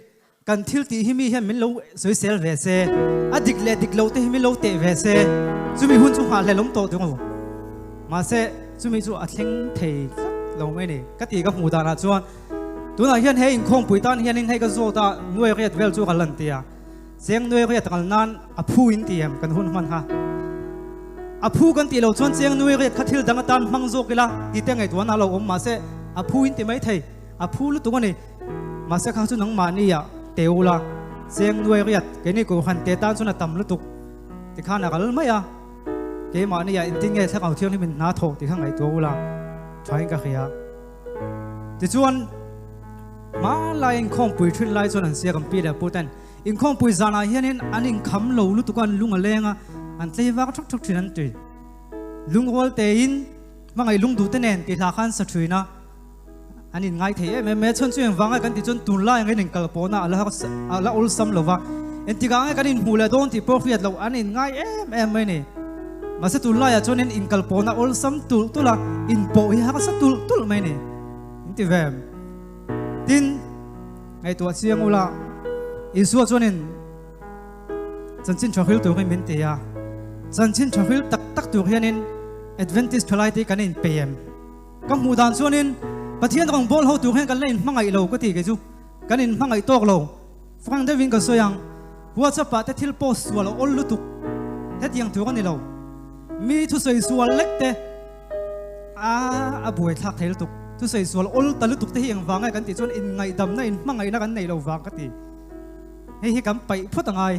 kan thil tih hi mi hian min lo sawisel ve se, a dik leh dik loh te hi min lo teh ve se, chumi hun chu nghahhlelh awm tawh tung u. Mahse, chumi chu a thleng thei tlat lo mai ni. Ka tih ka hmuh danah chuan tunah hian he inkhawmpui tan hianin hei ka zawt a, nuai riat vel chu ka lan ti a. Cheng nuai riat kal nan a phu in ti em kan hun hman kha. A phu kan tih lo chuan cheng nuai riat kha thil dang atan hmang zawk ila ti te ngaihtuahna a lo awm mahse a phu in ti mai thei. A phu lutuk a ni. Mahse kha chu nangmahni ah te ula cheng nuai riat keini Kohhran te tan chuan a tam lutuk ti khan a kal mai a. Keimahni ah engtin nge Thlarau Thianghlim in hna thawh ti kha ngaihtuah ula tha in ka hria. Tichuan hmanlai inkhawmpui thin lai chuan an siak an pi leh pu ten Inkhawmpui zanah hianin an inkham lo lutuk a, an lung a leng a, an tlei vak thak thak thin an ti. Lungrual tein hmangaih lungduh te nen tih hla khan sa thin a, an inngai thei em em mai a. Chhan chu engvanga kan tih chuan tunlai angin inkal pawhna a la a la awlsam lo va, engtikah nge kan inhmuh leh dawn tih pawh hriat loh an inngai em em mai a ni. Mahse tunlaiah chuanin inkal pawhna awlsam tulh tulh a, inpawh hi harsa tulh tulh mai a ni. Inti ve em? Tin. Ngaihtuah chiang ula, Isua chuanin chanchin tha hril turin min ti a. Chanchin tha hril tak tak tur hianin Adventist thalaite kan inpe em? Ka hmuh dan chuanin Pathian rawngbâwl ho tur hian kan la inhmangaih lo ka ti kei chu. Kan inhmangaih tawk lo. Frank deuhin ka sawi ang, WhatsApp ah te thil post sual a awl lutuk. Hetiang tur a ni lo. Mi thusawi sual lek te. A a buaithlak thei lutuk. Thusawi sual awl ta lutuk te hi engvang nge kan tih chuan inngaihdamna inhmangaihna kan neih lo vang ka ti. Hei hi kan paih phawt a ngai.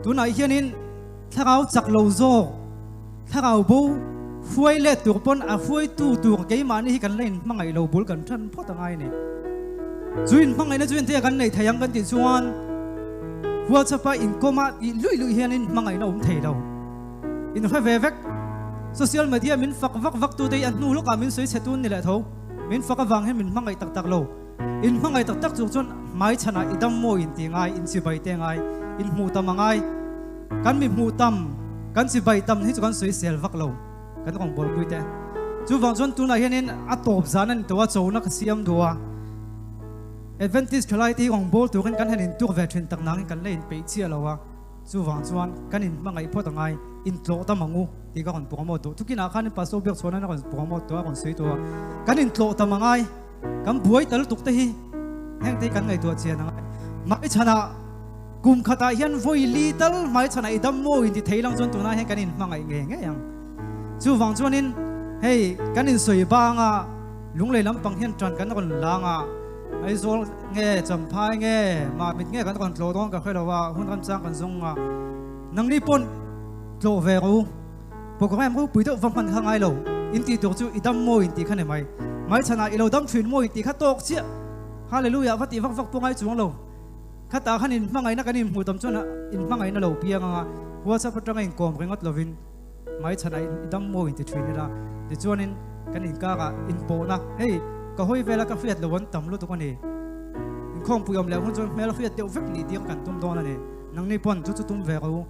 Tunah hianin thlarau chak lo zawk, thlarau bo hruai let tur pawn a hruaitu tur keimahni hi kan la inhmangaih lo bul kan tan phawt a ngai a ni. Chu inhmangaihna chu entia kan neih thei ang kan tih chuan WhatsApp-a inkawma tih luih luih hianin hmangaihna awm thei lo. In hre ve vek. Social media min fak vak vak tu te hi a hnu lawkah min sawi chhe tun ni leh tho. Min fak avang hian min hmangaih tak tak lo. In hmangaih tak tak chung chuan hmai chhanah i dam maw in ti ngai, in chibai te ngai, in hmuh tam a ngai. Kan mi hmuh tam, kan chibai tam hi chu kan sawi sel vak lo, kan rawngbawlpui te. Chuvang chuan tunah hianin a tawp zan a ni tawh a, chona ka siam duh a. Adventist thalai te hi rawngbâwl turin kan han intuk ve thin tak nangin kan la inpeih chiah lo a. Chuvang chuan kan inhmangaih phawt a ngai, intlawh tam ang u tih ka rawn promote duh. Tukinah khan Pastor Biak chhuahna a rawn promote tawh a, a rawn sawi tawh a. Kan intlawh tam a ngai, kan buai ta lutuk te hi heng te hi kan ngaihtuah chian a ngai. Hmaichhanah kum khatah hian vawi li tal hmaichhanah i dam maw inti thei lang chuan tunah hian kan inhmangaih ngei ngei ang. Chuvang chuanin hei kan insawi banga lunglei lampang hian ṭan kan rawn lang a. Aizawl nge Champhai nge Mamit nge kan rawn tlawh dawn ka hre lo a, hun ramchang kan zawng a, nangni pawn tlawh ve rawh u. Program ropui deuh va hman kha ngai lo, in tih tur chu i dam maw in tih kha ni mai. Hmaichhanah i lo dam thin maw in tih kha tawk chiah. Hallelujah va tih vak vak pawh ngai chuang lo. Khatah khan in hmangaihna kan inhmuh tam chuan in hmangaihna lo piang anga WhatsApp atanga inkawm ringawt lovin Hmaichhanah i dam maw in ti thin ila, tichuanin kan inkakah inpawhna, hei ka hawi vela ka hriat lo an tam lutuk a ni. Inkhawmpui awm leh hun chuan hmel hriat deuh vek nih ding kan tum dawn a ni. Nangni pawn chu chu tum ve rawh u.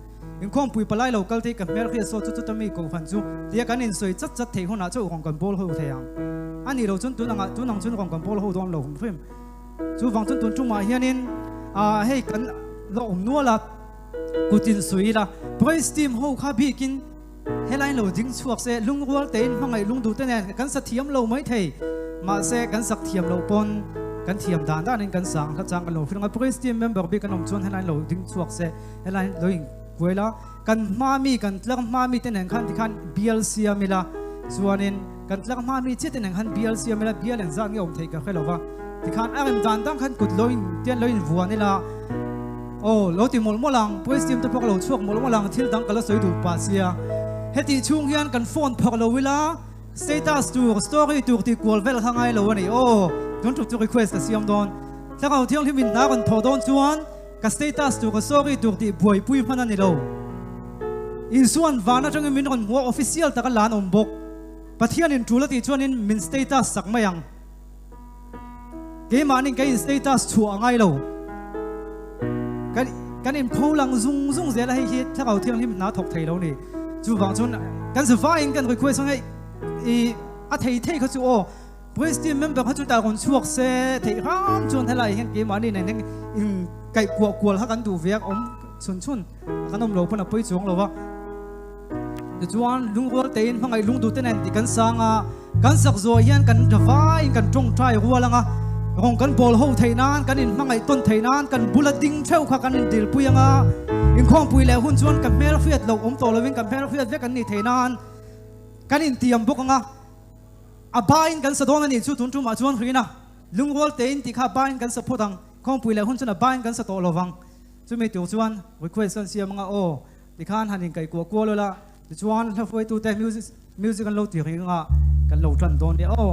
Inkhawmpui palai lo kal te hi ka hmel hriat saw chu chuta mi kohhran chu tia kan insawi chat chat theih hunah chauh rawn kan bawl ho thei ang. A nih loh chuan tun angah tun ang chuan rawn kan bawl ho dawn lo hrim hrim. Chuvang chuan tun tumah hianin hei kan la awm nual a. Kutin sawi ila, praise team ho kha bikin Helai lo ding chhuak se lungrual tein hmangaih lungduh te nen kan sa thiam lo mai thei. Mahse kan sak thiam loh pawn kan thiam dan danin kan sa ang hla chang kan lo hrilh ang a. Praise team member bik an awm chuan helai lo ding chhuak se helai lo in kuai la. Kan hma mi kan tlang hma mi te nen khan tikhan bial siam ila chuanin kan tlang hma mi chiah te nen khan bial siam ila bial engzat nge awm theih ka hre lo va. Tikhan a rem dan dang khan kut lo in tian lo in vuan ila aw lo ti mawlh mawlh ang praise team te pawh ka lo chhuak mawlh mawlh ang thil dang ka la sawi duh pah sia. Hetih chhung hian kan phone phawk lo ila status tur story tur tih kual vel kha ngai lo a ni aw tun tuk chu request ka siam dawn. Thlarau Thianghlim in hna rawn thawh dawn chuan ka status tur ka story tur tih buaipui hman a ni lo. Isuan van atangin min rawn hmuh a official taka lan awm bawk. Pathianin tul a tih chuanin min status sak mai ang. Keimahnin ka in status chhuah a ngai lo. Kan kan in pho lang zung zung zel a hei hi Thlarau Thianghlim hna thawk thei lo ni. Chuvang chuan kan zavaiin kan request ang hei i a thei thei kha chu aw Praise team member kha chu tah rawn chhuak se theih hram chuan helai hian keimahni nen hian in kaih kuah kual kha kan duh ve a awm chhun chhun a kan awm lo pawn a pawi chuang lo va. Tichuan lungrual tein hmangaih lungduh te nen tih kan sang a, kan sak zuah hian kan vaiin kan tawngtai rual ang a, rawng kan bawl ho theih nan, kan inhmangaih tawn theih nan kan bula ding theuh kha kan indilpui ang a, inkhawmpui leh hun chuan ka hmel hriat loh awm tawh lovin ka hmel hriat vek an nih theih nan kan intiam bawk ang a, a bain kan sa dawn a nih chu tun tumah chuan hrin a, lungrual tein tih kha a bain kan sa phawt ang, khawmpui leh hun chuan a bain kan sa tawh lovang, chumi tur chuan request kan siam ang a aw. Tikhan han inkaih kuah kual ula, tichuan hla hruaitute music music an lo ti reng a, kan lo tan dawn nia aw.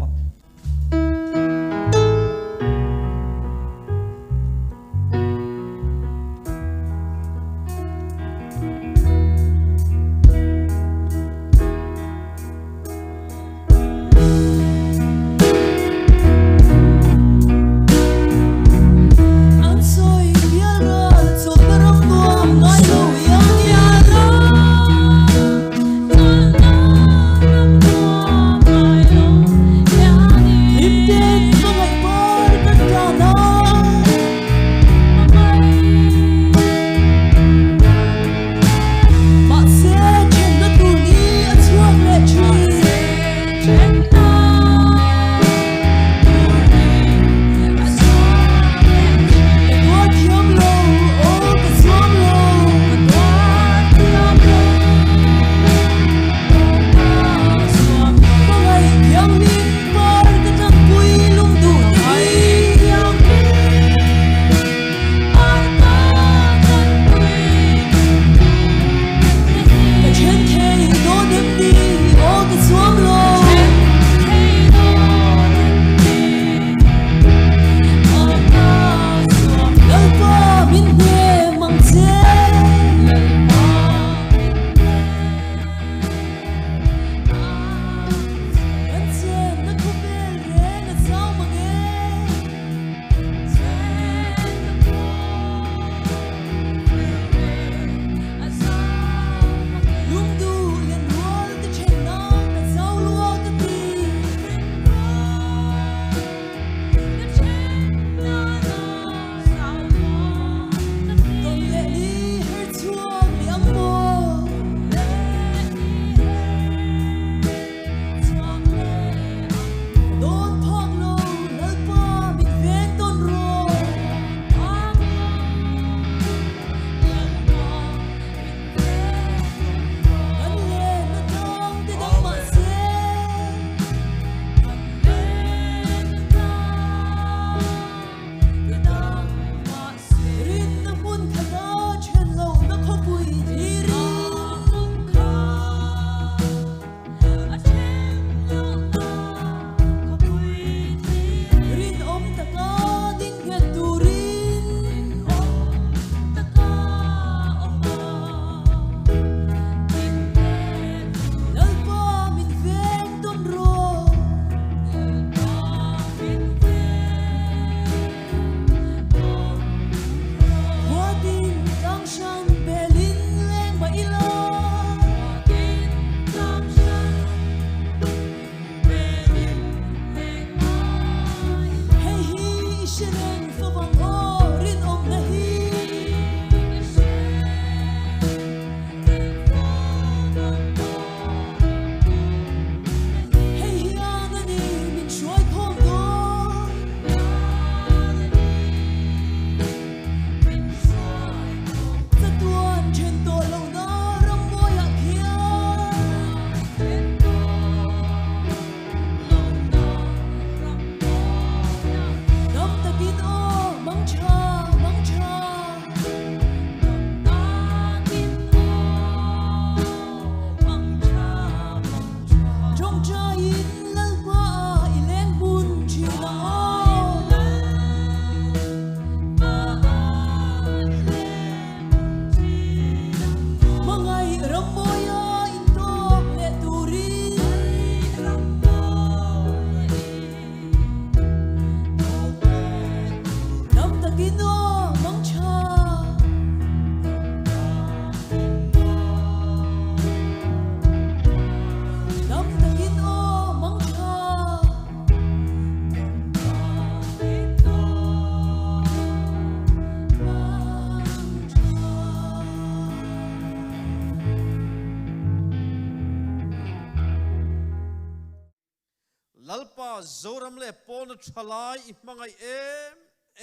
Zoram leh pawna thalai i hmangaih em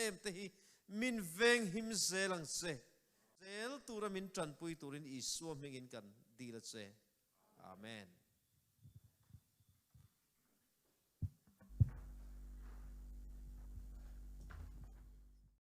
em te hi min venghim zel ang che. Zel tura min tanpui turin Isua hmingin kan dil a che. Amen.